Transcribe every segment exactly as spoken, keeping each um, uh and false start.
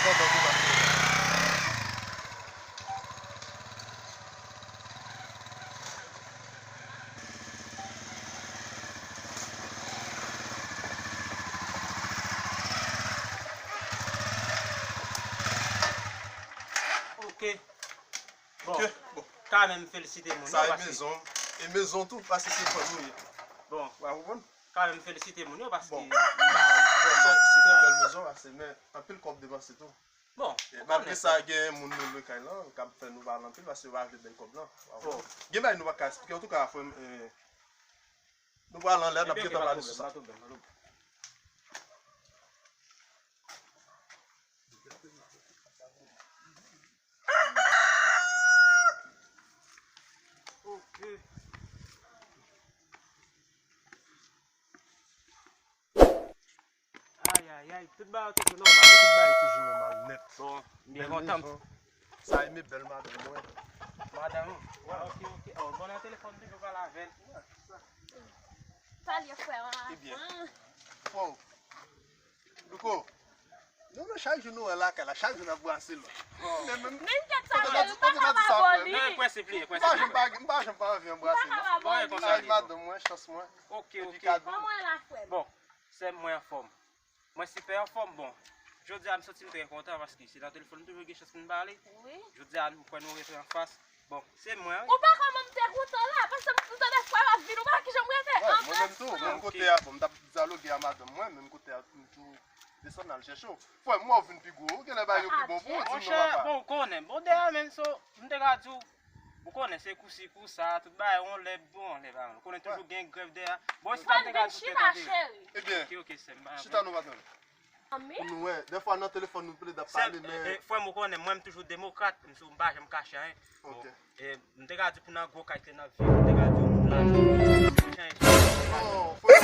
Pandan nou pa Ok. Bon. Ok, bon. Kanmenm felisite moun yo paske. Sa e mezon. E mezon tou, paske se fanm nou ye. Bon. Ou pa konprann? Kanmenm felisite moun yo paske. Bon. Se, se yon bèl mezon, paske, men anpil kòb depanse tou. Bon, e, ou malgre konnen sa, gen moun nou lwe kay lan, k ap fè nou pale anpil, paske yo pa vle bay kòb lan. Bon. Gen bagay nou pa ka eksplike. Antouka, frè m, e, nou pral anlè, n ap gentan pale sou sa. Ok. Ay, ay, ay, tout bagay toujou nòmal, wi. Tout bagay toujou nòmal nèt. Bon, m byen kontan. Sa e me bèl madanm mwen. Madanm ou? Ah, ok, ok. Oh, bon, nan telefòn toujou pale avè l. Salye frè m. Ebyen. Fò. Louko. Non, non, chak jou nou wè lakay la, chak jou n ap brase lòt. Men, men, men kèt sa, kote n a di, kote n a di sa, frè m? Non, e prensip li, e prensip li. M pa janm pa, m pa janm pa anvi anbrase, non. Bon, e konsa li ye. Ay, madanm mwen, chans mwen. Ok, ok. Kòman w ye la, frè m? Bon, sè m, mwen anfòm. Mwen sipè anfòm, bon. Jodi a, m santi m trè kontan paske se nan telefòn m toujou gen chans pou n pale. Wi. Jodi a, m kwè nou rete anfas. Bon, se mwen, wi. Ou pa kwè mwen m te kontan la, paske m tande frè m ap vin, ou pa wè kijan m rete? Wè, mwen menm tou, menm kote a, bon, m t ap dyaloge a madanm mwen, menm kote a, m tou desann al chèche w. Frè m, m wè w vin pi gwo, ou genlè bagay yo pi bon pou ou, di m non, papa. Monchè, bon, ou konnen, bon, dèyè menm, so, m te ka di w, ou konnen, se kousi kousa, tout bagay, yon lè bon, yon lè pa bon. Ou konnen toujou gen grèv dèyè. Bon, si m te ka di w, te tande. Ebyen, ok, ok, sè m, pa yon pwoblèm. Chita nou, patnè. Pou nou wè, dèfwa nan telefòn nou plede ap pale, men. Frè m, ou konnen, mwen, m toujou demokrat, m sou, m pa janm kache anyen. Ok. E, m te ka di pou nan gwo kay te nan vil, m te ka di yon moun lajan. Oh, frè.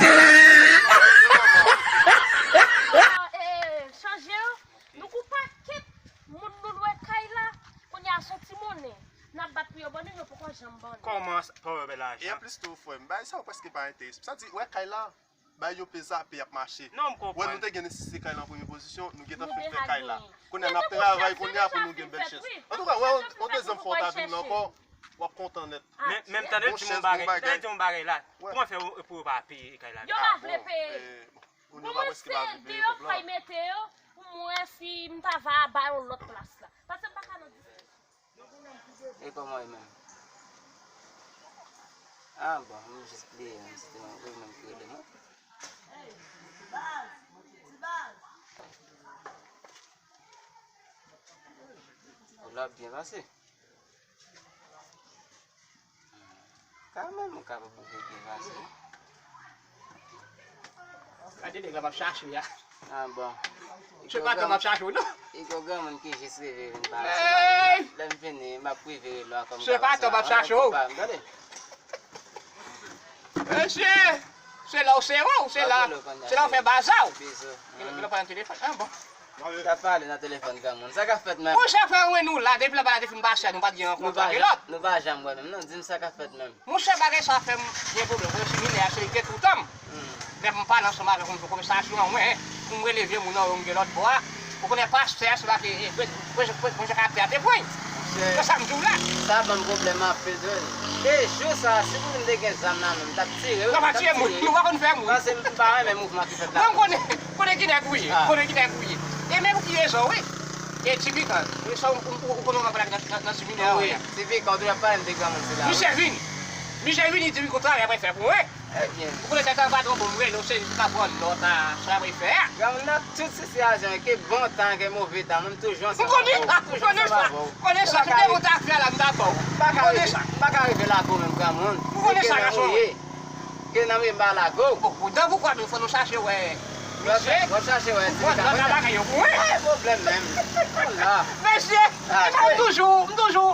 Ah, e, chanje, nou gon pakèt moun nou lwe kay la, kounye a se yon ti monnen n ap bat pou yo, bon, nou yo poko janm ban nou. Kòman sa, pa wè lajan? E anplis tou, frè m, bagay sa yo prèske pa enterese m. Sa di, wè kay la, bay yo pe zape, y ap mache. Non, m konprann. Wè, nou te gen nesesite kay la an premye pozisyon, nou gentan fin fè kay la. Kounye a, n ap travay kounye a pou nou gen bèl chèz. Antouka, wè, yon, yon dezyèm fwa w ta vin la ankò, w ap kontan nèt. Men, men m tande di m yon bagay, m tande di m yon bagay la. Kòman fè pou yo pa peye kay la? Yo pa vle peye. Bon, e, bon, nou pa prèske pa vle peye kòb la. Mwen se deyò fay mete yo, pou m wè si m ta va ba yo lòt plas la. Paske m pa ka nan diskisyon. E kòman w ye menm? Ah, bon, m jis bliye menm, se te mwen menm ki rele mwen. Kou la ap byen pase. Kanmenm, ou kapab ouvri byen pase. Gade nèg la m ap chache a. Ah, bon. Se pa tò m ap chache w, non. Li gon granmoun ki jis rive vin pale sou mwen. Lè m vini, m ap prive rele w ankò. Se pa tò m ap chache w. Gade. Mesye, se la w sere w, se la, se la w fè baza w. Bizou. Li pa nan telefòn. Ah, bon. T ap pale nan telefòn granmoun. Sa k ap fèt menm? Monchè, frè mwen, nou la, depi lè bagay te fin pase a, nou pa t gen rankontre ak lòt. Nou pa janm wè menm, non. Di m sa k ap fèt menm. Monchè, bagay sa fè m gen pwoblèm. Kote siminè a, se li te toutan m. Lè m pale ansanm avèk yon konvèsasyon an, mwen, pou m rele vye moun nan, yo m gen lòt bò a. Ou konnen pastè a, se pa ke, e, pwojè, pwojè, pwojè karaktè a te pran. Se sa m di w la. Sa ban m pwoblèm anpil tou. E jou sa, si pou m te gen zam nan men m, m t ap tire wi. Nou pa tire moun, nou pa konn fè moun. Paske m pa renmen mouvman ki fèt la. Mwen m konnen, konnen ki nèg ou ye, konnen ki nèg ou ye. E menm ki rezon wi. E Tipikan, ou, ou, ou, ou konnen w ap pale nan, nan, nan siminè a wi. Tipikan, ou toujou ap pale m de granmoun sila wi. Misye vini. Misye vini, Tipikan, travay ap fè pou mwen. Ebyen. Ou konnen tèt anba donbon m rele w, se li ki ka pran nòt a sa w ap fè a. Granmoun, nan tout sitiyasyon, ke bon tan, ke move tan, mwen m toujou ansanm avè w. M konnen sa, m konnen sa, si te gon ta fè la, m ta ba w. M konnen sa. M pa ka rive lage w menm granmoun. M konnen sa, gason mwen. Ke nan men m pa lage w. Bon, bon, dan poukwa menm fò nou chache wè misye. W ap chache wè si li ka pran bagay yo pou mwen. Pa gen pwoblèm menm. Mesye, m toujou, m toujou,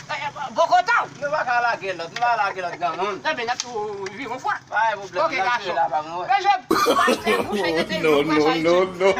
e, e, bò kote w. Nou pa ka lage lòt, nou pa lage lòt granmoun. Enben, n ap tou viv yon fwa. Pa gen pwoblèm, n ap viv la pa mwen. Mesye, pastè, mouche, rete nou, pastè, nou, nou, nou.